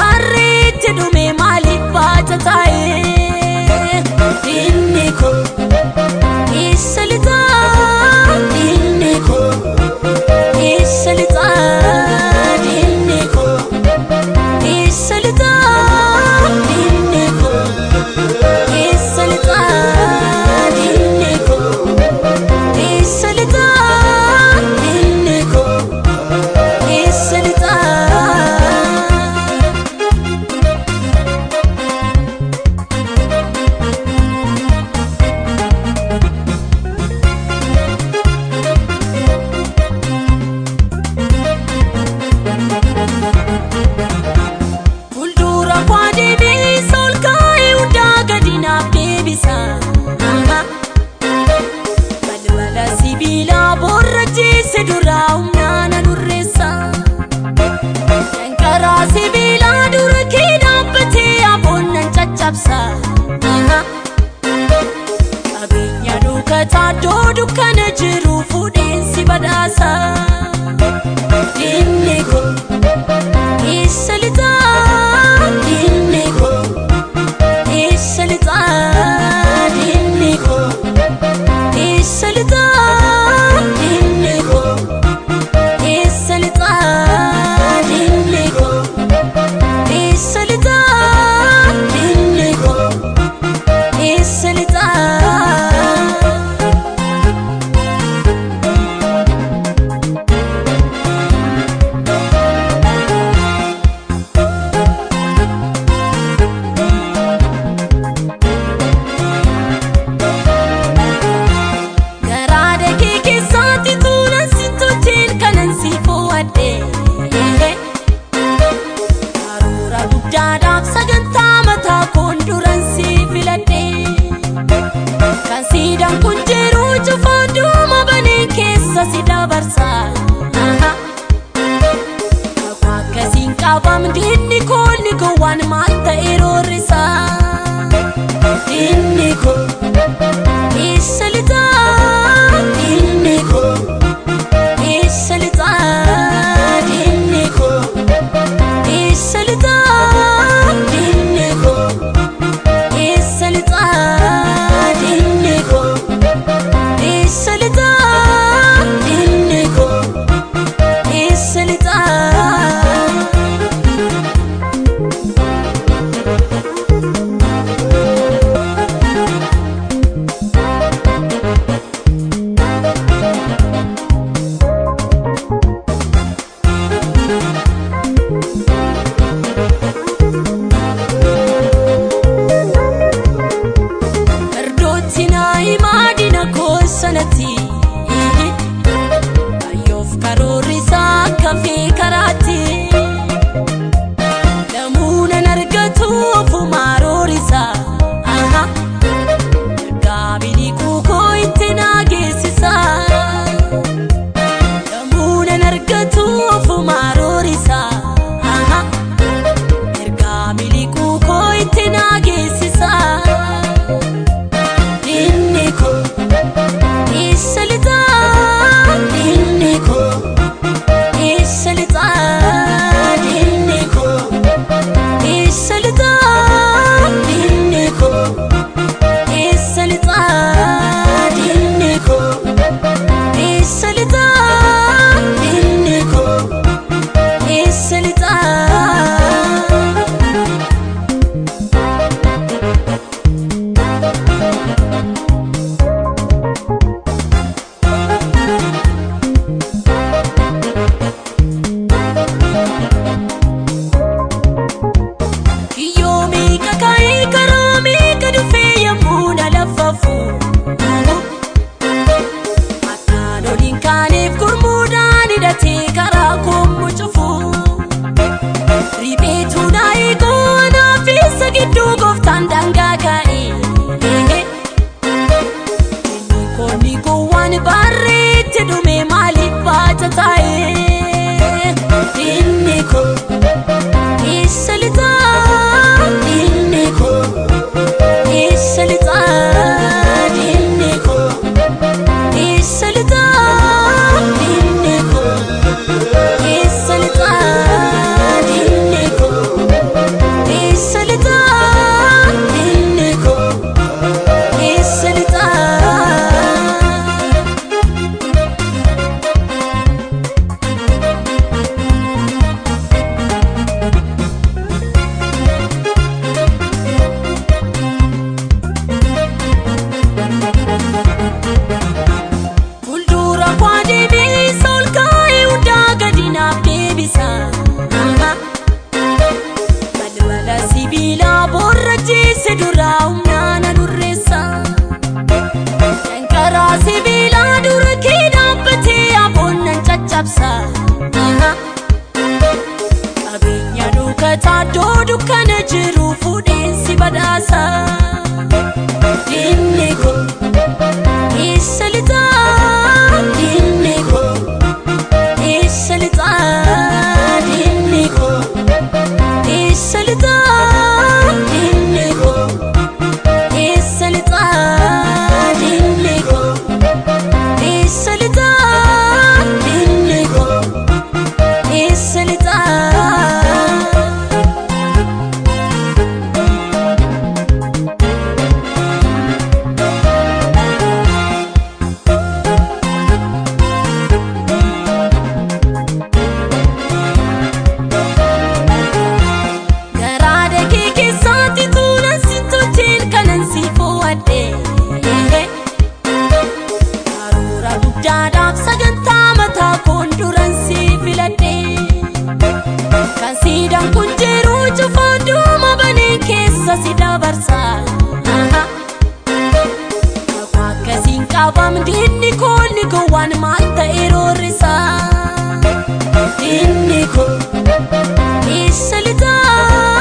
Barri itti dhume maaliif baata taa'ee? Diinni koo eessa lixaa? Diinni koo eessa lixaa? Diinni koo eessa lixaa? Diinni koo eessa lixaa? Diinni koo eessa lixaa? Diinni koo eessa lixaa? Fuuldura koo deebiisa, ol kaa'ee hundaa gadi naaf deebisa. Balbala sibiilaa boorrachiise duraa humnaa na nurreessa. Danqaraa sibiilaa dura kee dhaabbatee aboon nan caccabsa. Qabeenya dhukataa iddoo dukkana jiru fuudheensi badhaasa. Diinni koo eessa lixaa? Diinni koo eessa lixaa? Diinni koo eessa lixaa? Diinni koo eessa lixaa? Diinni koo eessa lixaa? Diinni koo eessa lixaa? Garaa dakee keessaatti tuunan si tolcheen kanan si fo'adhe. Karoora guddaadhaaf sagantaa mataa koon duran si filadhe. Kan siidaan kun jiru cufaan duuma baneen keessa si dabarsa. Kakuu akkasiin qabam, diinni koolni gowwaan maal ta'e roorrisa. Diinni koo eessa lixaa? Diinni koo eessa lixaa? Diinni koo eessa lixaa? Diinni koo eessa lixaa? Diinni koo eessa lixaa? Diinni koo eessa lixaa? si duraa humnaa na nurreessa. Danqaraa sibiilaa dura kee dhaabbatee aboon nan caccabsa. Qabeenya dhokataa iddoo dukkana jiru fuudheen si badhaasa. Diinni koo eessa lixaa? Diinni koo eessa lixaa? Diinni koo eessa lixaa? Diinni koo eessa lixaa? Diinni koo eessa lixaa? Diinni koo eessa lixaa? Garaa kee keessaatti tuunan si tolcheen kanan si fo'adhe. Karoora guddaadhaaf sagantaa mataa koon duran si filadhe. Kan siidaan kun jiru cufaan duuma baneen keessa si dabarsa. Kakuu akkasiin qabam diinni koo ni gowwaan maal ta'e roorrisa. Diinni koo eessa lixaa?